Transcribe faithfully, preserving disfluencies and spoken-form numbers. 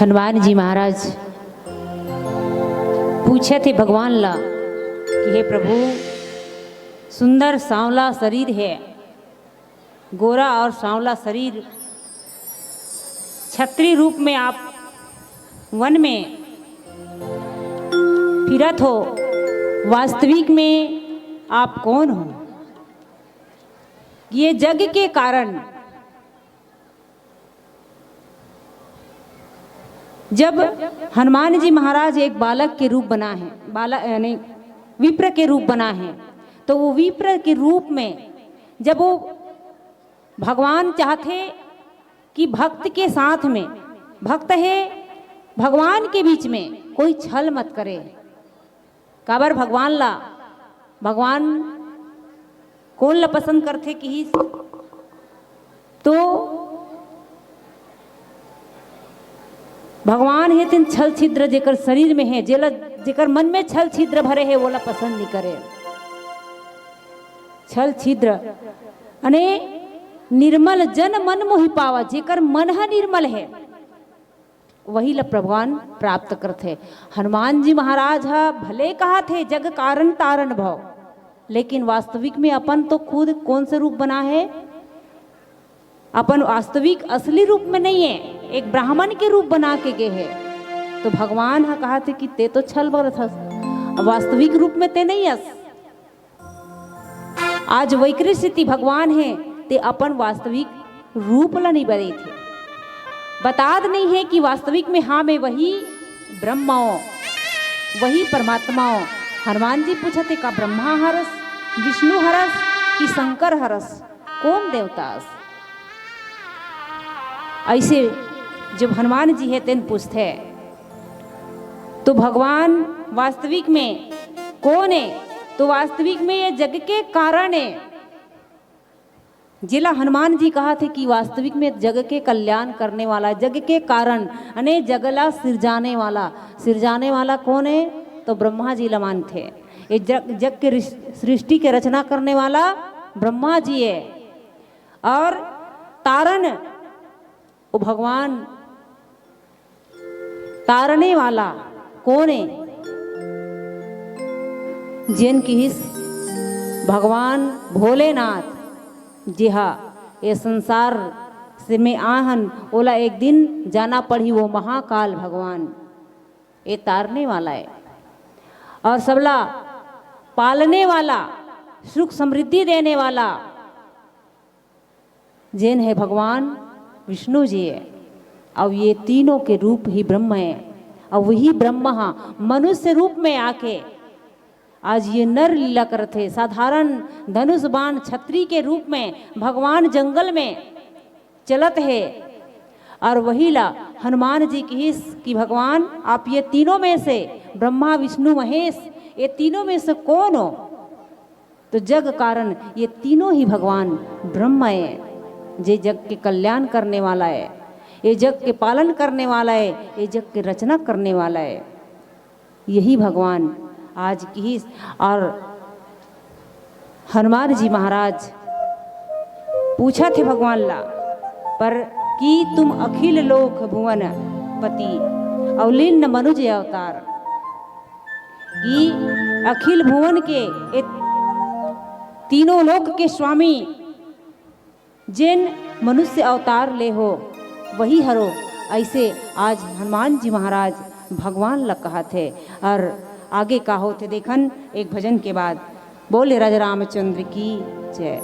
हनुमान जी महाराज पूछे थे भगवान ला कि हे प्रभु, सुंदर सांवला शरीर है, गोरा और सांवला शरीर, छत्री रूप में आप वन में फिरत हो, वास्तविक में आप कौन हो? ये जग के कारण जब हनुमान जी महाराज एक बालक के रूप बना है, बालक यानी विप्र के रूप बना है, तो वो विप्र के रूप में जब वो भगवान चाहते कि भक्त के साथ में, भक्त है भगवान के बीच में कोई छल मत करे। काबर भगवान ला, भगवान कोन ला पसंद करथे किहिस? तो भगवान हे तेन छल छिद्र जेकर शरीर में है, जेला, जेकर मन में छल छिद्र भरे है, वोला पसंद नहीं करे। छल छिद्र अने निर्मल जन मन मोहि पावा, जेकर मन ह निर्मल है, वही ला भगवान प्राप्त करथे। हनुमान जी महाराज ह भले कहा थे जग कारण तारण भव, लेकिन वास्तविक में अपन तो खुद कौन से रूप बना है? अपन वास्तविक असली रूप में नहीं है, एक ब्राह्मण के रूप बना के गे है। तो भगवान ह कहा थे कि ते तो छल बरत हस, अब वास्तविक रूप में ते नहीं अस। आज वैकृष्यति भगवान हे, ते अपन वास्तविक रूप ला नहीं बदलथे। बतात नहीं है कि वास्तविक में हाँ, मैं वही ब्रह्म हूँ, वही परमात्मा हूँ। हनुमान जी पूछत हे, का ब्रह्मा हरस, विष्णु हरस कि शंकर हरस, कौन देवता हस? ऐसे जब हनुमान जी हे तेन पूछथे, तो भगवान वास्तविक में कौन है? तो वास्तविक में ये जग के कारण है। जेला हनुमान जी कहा थे कि वास्तविक में जग के कल्याण करने वाला, जग के कारण, अने जग ला सिरजाने वाला। सिरजाने वाला कौन है? तो ब्रह्मा जी ला मानथे। ये जग, जग के रिस-, सृष्टि के रचना करने वाला ब्रह्मा जी है। और तारण, वो भगवान तारने वाला कौन है? जेन किहिस भगवान भोलेनाथ, जेहा ये संसार से में आहन, ओला एक दिन जाना पड़ही, वो महाकाल भगवान ये तारने वाला है। और सबला पालने वाला, सुख समृद्धि देने वाला, जेन है भगवान विष्णु जी है। अब ये तीनों के रूप ही ब्रह्म है। अब वही ब्रह्म हा मनुष्य रूप में आके आज ये नर लीला करत हे। साधारण धनुष बाण छत्री के रूप में भगवान जंगल में चलत हे। और वही ला हनुमान जी किहिस कि भगवान, आप ये तीनों में से, ब्रह्मा, विष्णु, महेश, ये तीनों में से कौन हो? तो जग कारण ये तीनों ही भगवान ब्रह्म है, जे जग के कल्याण करने वाला है, ये जग के पालन करने वाला है, ये जग के रचना करने वाला है। यही भगवान आज किहिस। और हनुमान जी महाराज पूछत हे भगवान ला, पर कि तुम अखिल लोक भुवन पति अवलिन्न मनुज अवतार, कि अखिल भुवन के ए तीनों लोक के स्वामी जेन मनुष्य अवतार ले हो, वही हरो। ऐसे आज हनुमान जी महाराज भगवान ला कहत हे। और आगे का होथे देखन एक भजन के बाद। बोले राजा रामचंद्र की जय।